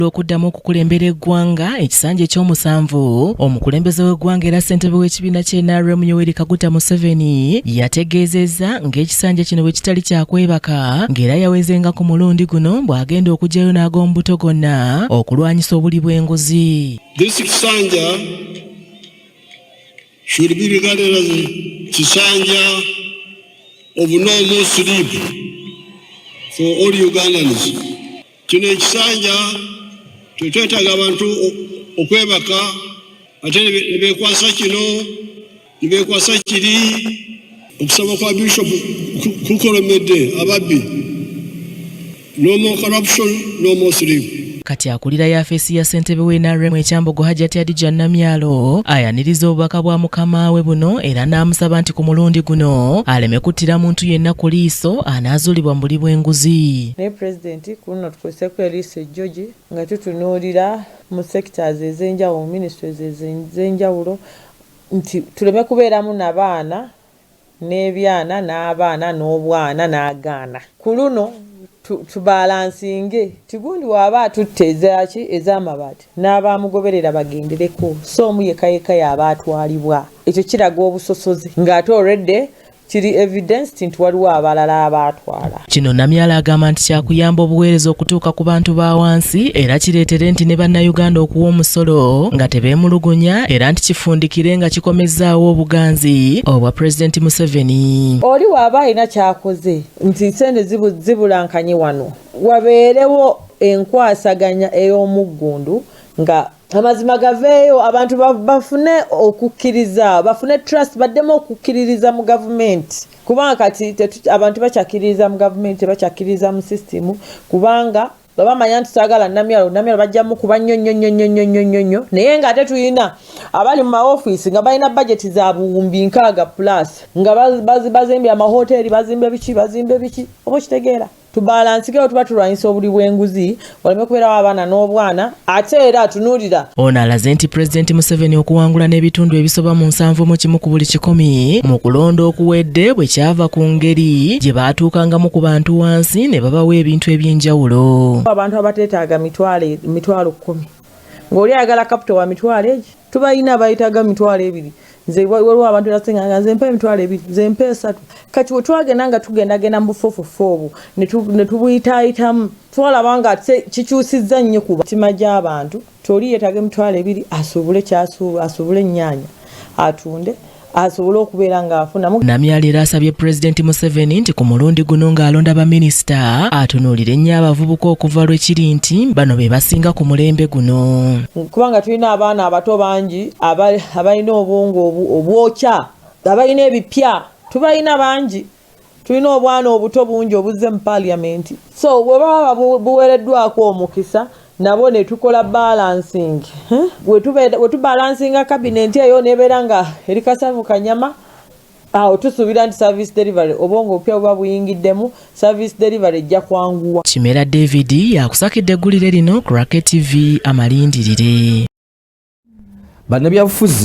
Okuddamu okukulembera eggwanga ekisanja ekyomusanvu, omukulembeze w'eggwanga era ssentebe w'ekibiina kye NRM Yoweri Kaguta Museveni yategeezezza ng'ekisanja kino bwe kitali kyakwebaka, ng'era yawezenga ku mulundi guno bw'agenda okuggyayo n'ag'omubuto gonna okulwanyisa obuli bw'enguzi. This kisanja should be regarded as a kisanja of no more sleep for all Ugandans. Kino ekisanja tetwetaaga abantu okwebaka ate ne beekwasa kino, ne beekwasa kiri. Okusaba kwa Bishop kukolomedde ababbi. No more corruption, no more sleep. Kati akulira yafeesi ya ssentebe w'NRM ekyambogo, Hajati Hadija Namyalo, ayaniriza obubaka bwa mukama we buno era n'amusaba nti ku mulundi guno aleme kuttira muntu yenna ku liiso anaazuulibwa mu buli bw'enguzi. Naye Pulezidenti, ku luno tukozeseko eriiso ejjogi nga tutunuulira mu sectors ez'enjawulo, mu ministries ez'enjawulo, nti tuleme kubeeramu nabaana n'ebyana n'abaana n'obwana n'agaana. Ku luno tubalansinge tigundi waaba atutte ezaki ez'amabaati n'abamugoberera bagendereko, so omu yekka yekka y'aba atwalibwa. Ekyo kiraga obusosoze ng'ate already kiri evidence nti waliwo abalala abaatwala. Kino Namyalo agamba nti kyakuyamba obuweereza okutuuka ku bantu ba wansi era kireetere nti ne Bannayuganda okuwa omusolo nga tebeemulugunya, era nti kifundikire nga kikomezzaawo obuganzi obwa Pulezidenti Museveni. Oli waaba alina kyakoze nti sente zibulankanye wano, wabeerewo enkwasaganya ey'omuggundu nga amazima gaveeyo, abantu bafune okukkiriza, bafune trust, baddemu okukkiririza mu gavumenti, kubanga kati abantu bakyakkiririza mu gavumenti, tebakyakkiririza mu sisitimu, kubanga bamanya nti saagala Namyalo, Namyalo bajja mukuba nnyo nnyo nnyo nnyo nnyo nnyo nnyo nnyo. Naye ng'ate tulina abali mu maofiisi nga balina bajeti za 60,000 plus, nga bazimbye amahoteeri, bazimbe biki, bazimbe biki, oba okitegeera? Tubalansigewo, tuba tulwanyisa obuli bw'enguzi, waleme kubeerawo abaana n'obwana, ate era tunuulira. Ono alaze nti Pulezidenti Museveni okuwangula n'ebitundu ebisoba mu 71 ku buli 100 mu kulonda okuwedde bwe kyava ku ngeri gye baatuukangamu ku bantu wansi ne babawa ebintu eby'enjawulo. Abantu abateetaaga 10,000, ng'oli ayagala capital wa 20,000 egi, tubalina abayitaga 20,000. Nze waliwo abantu erasinga, nze mpa 20,000, nze mpa 3. Kati we twagenda nga tugendagenda mu bufuufufu obwo ne tubuyitaayitamu, twalaba nga kikyusizza nnyo ku mitima gy'abantu. Toli yeetaaga 20,000 asuubule kyasuuba, asuubule ennyaanya atunde, asobole okubeera ng'afunamu. Namyalo era asabye Pulezidenti Museveni nti ku mulundi guno ng'alonda baminisita atunuulire nnyo abavubuka, okuva lwe kiri nti bano be basinga ku mulembe guno. Kubanga tulina abaana abato bangi abalina obwongo obwokya, abalina ebipya, tubalina bangi. Tulina obwana obuto bungi obuzze mu paliamenti, so bwe baba buweereddwako omukisa nabo ne tukola balancing, we tubalansinga kabineti eyo nebeera nga eri kasavu kanyama, awo tusuubira nti service delivery, obwongo obupya buba buyingiddemu, service delivery ejja kwanguwa. Kimera David yakusakidde eggulire lino ku Rocket TV amalindirire. Bannabyabufuzi.